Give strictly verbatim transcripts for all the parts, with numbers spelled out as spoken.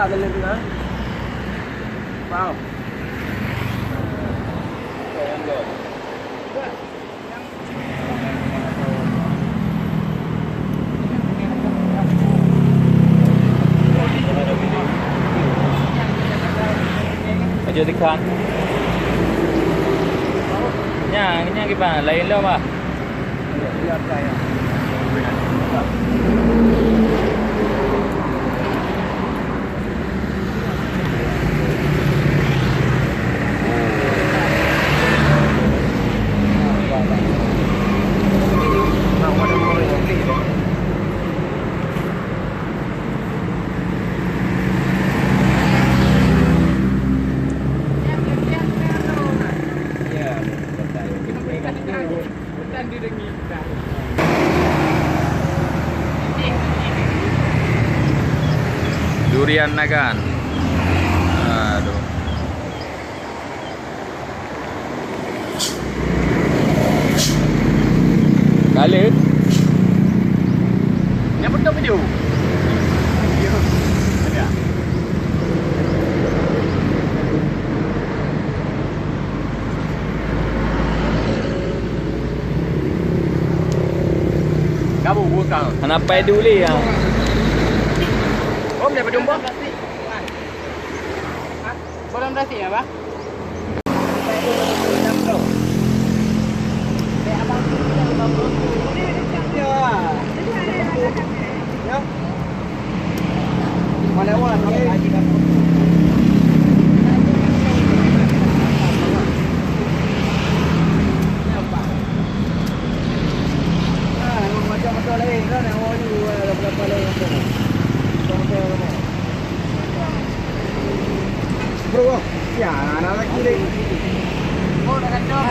Ada lagi, ha? Paham? Aja tekan. Nyang, nyang kiban, lain lom ah. Durian Nagan. Aduh. Kali. Yang betul baju. Ada. Kamu buka. Kenapa dulu ya? Om dia berjumpa. Belum berhasil ya, Bang? Bro, ya, anak lagi deh. Oh, dah kacau.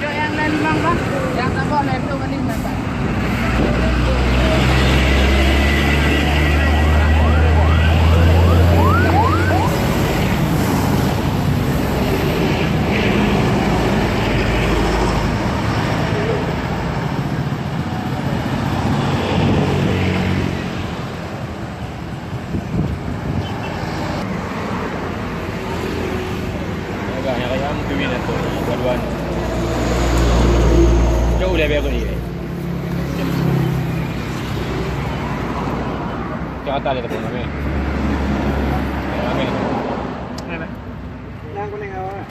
Cok yang lain, Bang, Bang. Yang tambah lain tu, mending tambah. Agak nyang rayam tu, dua-dua ni. Jauh dah biar ni. Cak atas dia tu pun ramai. Ramai. Yang kuning awak.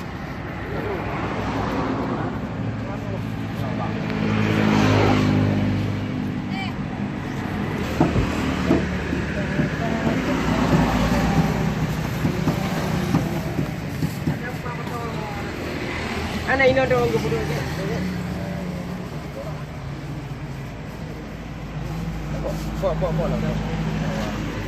Anak inoe dong geupeudong. Bok, bok, bok lah.